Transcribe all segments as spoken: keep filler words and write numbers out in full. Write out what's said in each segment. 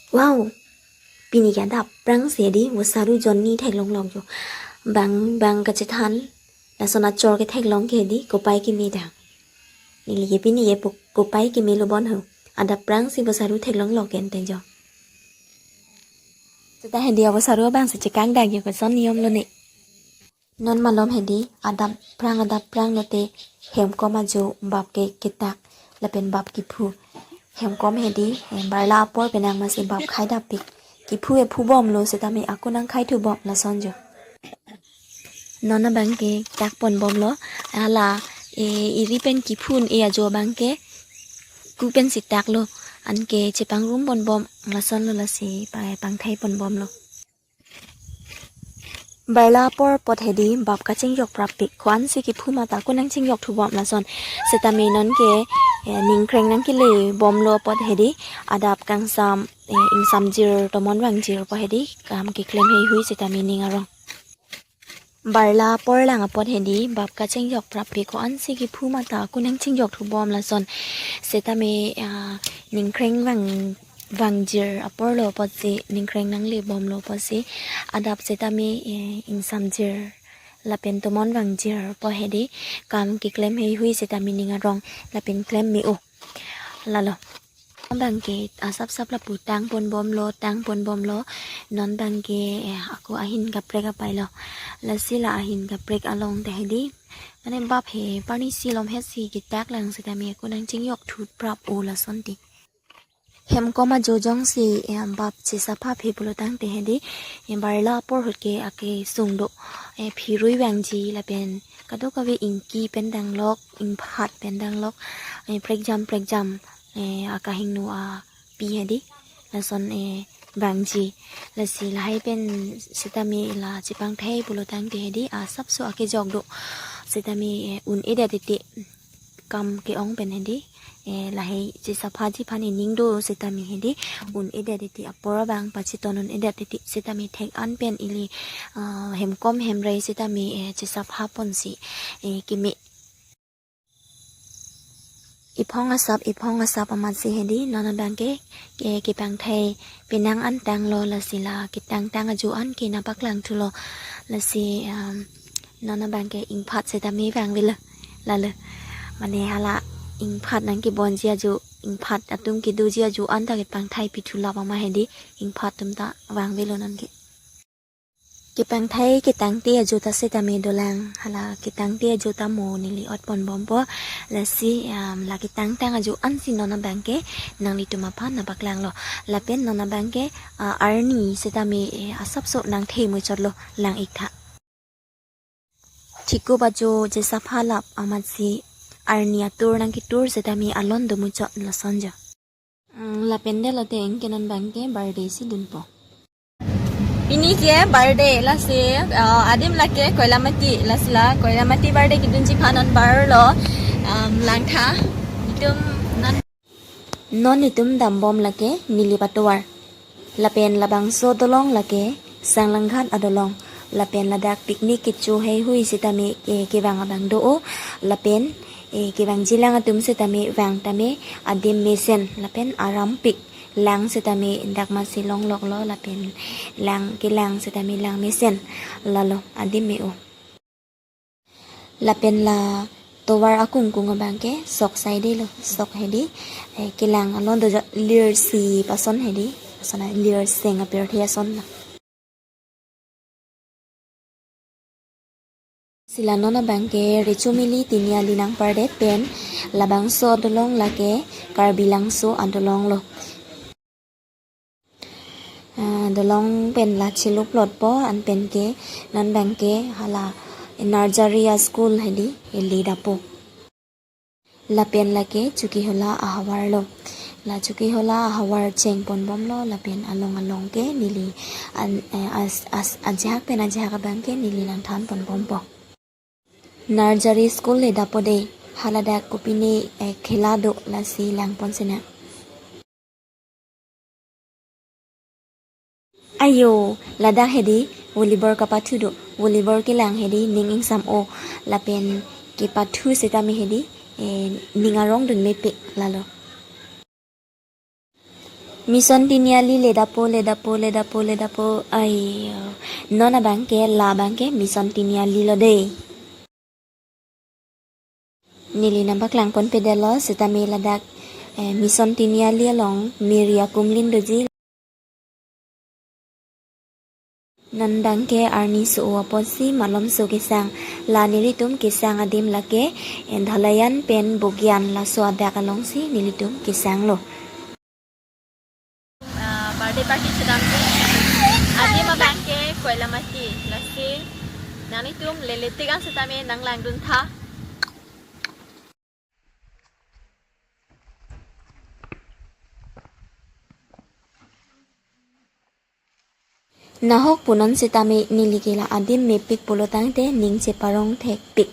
Wow, pini ke adap prang si hedi, vosaru jonni theklonglok jo. Bang, bang kachethan, lason achor ketheklong ke hedi, kopai keme dang. Neli ke pini ke pu-, kopai kemelo bon ho. Adap prang si vosaru theklonglok ke ente jo. Seta hedi avosaru abang si chekang dang jo, koson niyom lo ne. Non malom hedi, adap prang, adap prang lote hemkom ajo bap ke ketak, lapen bap kephu. Hemkom hedi, eh, barla apor penang masi bap khai dappik. Kephu e phubomlo setame ako nangkhaithubom lason jo. Non abang ke tak ponbomlo, hala, eh, eri pen kephu un-e ajo abang ke ku pensi taklo, anke chepangrum ponbom lasonlo, lasi pa-, pangthai ponbomlo. Barla apor apot hedi bap kachingjok prappik, ko-ansi kephu mata ako nangchingjokthubom lason. Setame non ke, eh, ningkreng nangkele bomlo apot hedi adap kangsam, eh, ingsamjir tomon vangjir apot hedi kam keklem heihui setame ning arong. Barla apor lang apot hedi bap kachingjok prappik, ko-ansi kephu mata ako nangchingjokthubom lason. Setame, ah, ningkreng vang vangjir aporlo apotsi, ningkreng nanglebomlo apotsi, adap setame, eh, ingsamjir lapen tomon vangjir apot hedi kam keklem heihui setame ning arong lapen klem me-o. Lalo. Abang ke asap sap lapu tang ponbomlo, tang ponbomlo. Non abang ke, eh, ako ahin kaprek apailo. Lasi la ahin kaprek along ta hedi, mane bap he parni si lom hesi ketak lang setame ako nangchingjokthut prap-o lason ti. Hemkom ajo jongsi, eh, bap chesapha phe pulo tangte hedi, eh, barla apor ahut ke akesung do, eh, phirui vangji lapen kadokave ingki pen danglok, ingphat pen danglok, eh, prekjam prekjam, eh, akahingno api hedi, lason, eh, vangji. Lasi lahai pen setame la chepangthai pulo tangte hedi asapso akejok do. Setame, eh, un-edet titi kam ke-ong pen hedi, eh, lahai chesaphaji aphan ining do setame hedi un-edet titi, apor abang pachiton un-edet titi setame thek-an pen ili, ah, hemkom hemrei setame, eh, chesapha ponsi, eh, keme. Iphong asap, iphong asap amatsi hedi non abang ke, ke, kepangthai penang an tanglo, lasi la ketang tang ajo an ke nangpaklangthulo. Lasi, um, non abang ke ingphat setame vangvelo. Lalo. Mane hala ingphat nangkebonji ajo, ingphat atum kedoji ajo an ta kepangthai pithulap ama hedi, ingphat atum ta vangvelo non ke. Kepangthai ketangte ajo ta setame dolang, hala ketangte ajo ta mo neli ot ponbompo, lasi, um, la ketang tang ajo ansi non abang ke nanglitum aphan nangpaklanglo. Lapen non abang ke, ah, arni setame, eh, asapso nangthe muchotlo lang-ik tha. Thikup ajo chesapha lap amatsi arni atur nangketur setame alon do muchot lason jo. Mm, lapen det lote anke non abang ke birthday si dunpo. Pini ke birthday lasi, uh, adim lake Koilamati, lasi la Koilamati birthday kedunji aphan non barlo, um, langtha. Itum non, non itum dambom lake Nilip atovar. Lapen labangso adolong lake Sanglanghat adolong. Lapen ladak picnic kecho heihui setame ke, kevang abang do-o. Lapen, eh, kevangji lang atum setame vang tame adim mesen. Lapen arampik lang setame dak masi longloklo. Lapen lang kelang setame lang mesen. Lalo adim me-o. Lapen la tovar akungkung abang ke sok saidelo, sok hedi, eh, kelang alon do jo, lirsi pason hedi, pason a lirseng apirthe ason la. Lasi la non abang ke Recho Mili Tiniali nangpardet pen labangso adolong lake Karbi Langso adolong lo. Ah, dolong pen la cheluplotpo, anpen ke non abang ke hala Nursery a-school hedi ili dapo. Lapen lake Chokihola ahavar lo. La Chokihola ahavar cheng ponbomlo, lapen along along ke neli an, eh, as, as, ajahak pen ajahak abang ke neli langthan ponbompo. Nursery school le dapo de, haladak kopine, eh, khela do, lasi langpon sena. Ayo, ladak hedi volleyball kapathu do, volleyball kelang hedi ning ingsam-o, lapen kepathu setame hedi, eh, ning arong dun mepik lalo. Mission Tiniali ledapo, ledapo, ledapo, ledapo. Ayo. Non abangke, la abangke Mission Tiniali lo dei. Neli nangpaklang ponpedetlo, setame ladak, eh, Mission Tiniali along miri akumlin doji. Non abangke arni so-o apotsi malomso kesang. La nelitum kesang adim lake, eh, Dhalayan pen Bugyan laso adak alongsi nelitum kesanglo. Ah, birthday party chedamji. Adim abangke Koilamati, lasi nanglitum lele tik an setame nanglangdun tha. Nahok punon setame neli ke la adim mepik pulo tangte ning cheparong thekpik.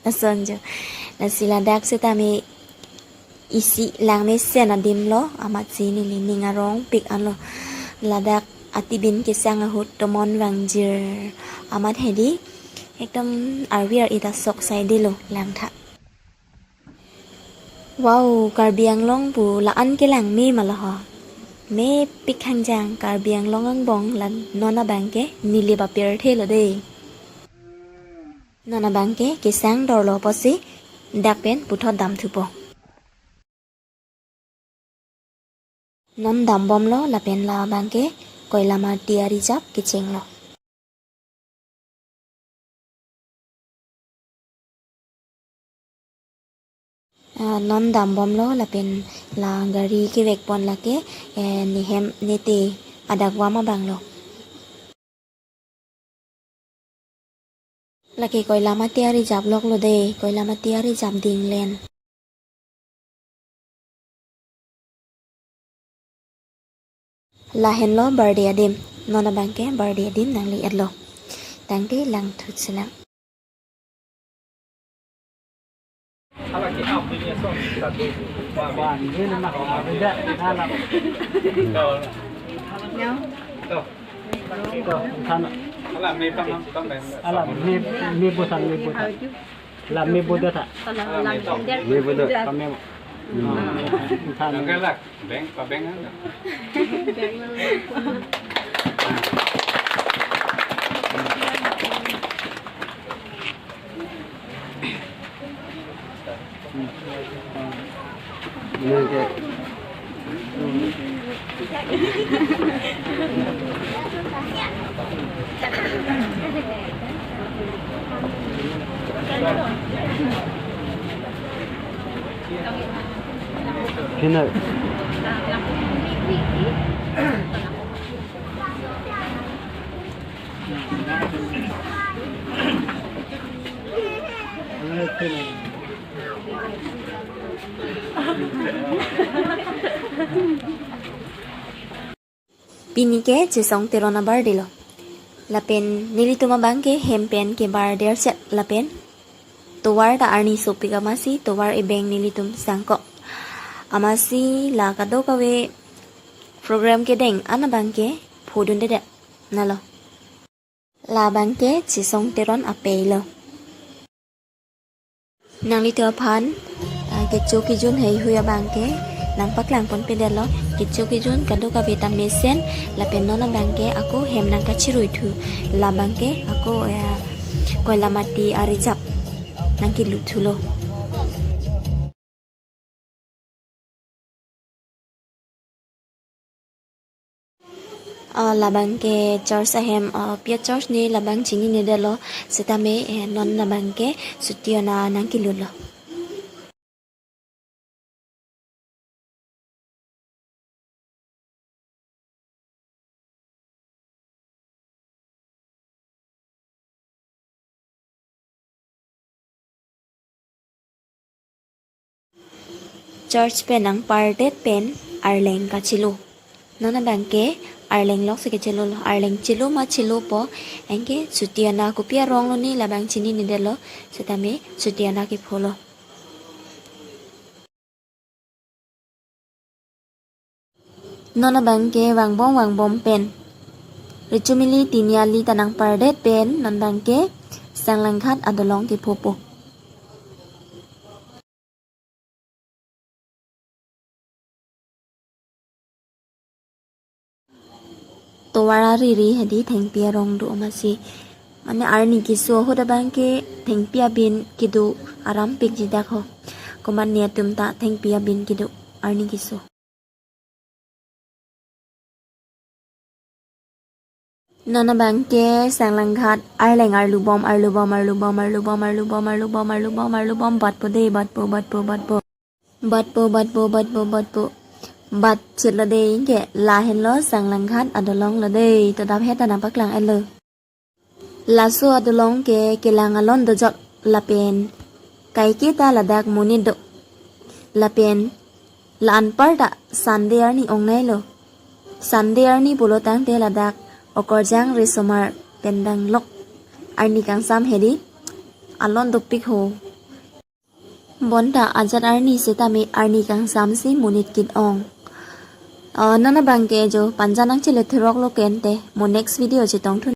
Lason jo. Lasi ladak setame isi langmesen adim lo, amatsi neli ning arongpik anlo. Ladak atibin kesang ahut tomon vangjir amat hedi ekdom arvi ar-e ta sok saidelo langtha. Wow, Karbi Anglong pu la-an kelang me ma lo ho. Mepik hangjang Karbi Anglong angbong la non abangke neli bapirthe lo dei. Non abangke kesang dorlo apotsi dak pen puthot dam thupo. Non dambomlo lapen la abangke Koilamati a-reserve kechenglo. Ah, non dambomlo lapen la gari kevekpon lake, eh, nehem nete adakvam abanglo. Lake Koilamati a-reserve loklo dei, Koilamati a-reserve dinglen. Lahenlo birthday adim, non abangke birthday adim nangli-etlo. Tangte langthu chelang. Ala, me, me bosan, me bosan. La me bodo tha. Me bodo. Kami. Hmm. Tha. Beng, pabeng ano? Kena. Pini ke Chesong Teron a-birthday lo. Lapen nelitum abangke hem pen kebar derchet lapen tovar ta arni sopik amatsi tovar ebeng nelitum sangkok. Amatsi la kadokave program kedeng an abangke phodundedet nalo. La abangke Chesong Teron apei lo. Nanglitum aphan, ah, kecho kejun heihui abangke nangpaklang ponpedetlo. Kecho kejun kadokave ta mesen lapen non abangke ako hem nangkachiruithu. La abangke ako, eh, Koilamati a-reserve nangkeluthulo. Ah, labangke church ahem, ah, pia church ne labang chininedetlo, setame, eh, non labangke Sutiyona nangkelutlo. Church pen nangpardet pen arleng kachelo. Non abangke arleng lok si kachelo lo, arleng chelo ma chelopo, anke Sutiyona kopi arong lo ne labang chininedetlo, setame Sutiyona kepholo. Non abangke vangbom vangbom pen Richumili Tiniali ta nangpardet pen non abangke Sanglangkhat adolong kephopo. Tovar ariri hedi thengpi arong do masi. Mane arni keso ahut abang ke thengpi abin kedo arampik jidak ho. Komat ne atum ta thengpi abin kedo arni keso. Non abang ke Sanglanghat arleng arlubom arlubom arlubom arlubom arlubom arlubom arlubom arlubom batpo de batpo batpo batpo batpo batpo batpo batpo batpo bat chit lo de, ke lahenlo Sanglanghat adolong lo de, to dap het ta nangpaklang-et lo. Laso adolong ke kelang alon dojok lapen kaike ta ladak monit do. Lapen la anparta Sunday arni ongnailo. Sunday arni pulo tangte ladak okorjang risomar pen danglok arni kangsam hedi alon dopik ho. Bonta ajat arni setame arni kangsam si monit kit ong. Uh, non abang ke jo panja nangchele thurok lo kente, mo next video chetong thu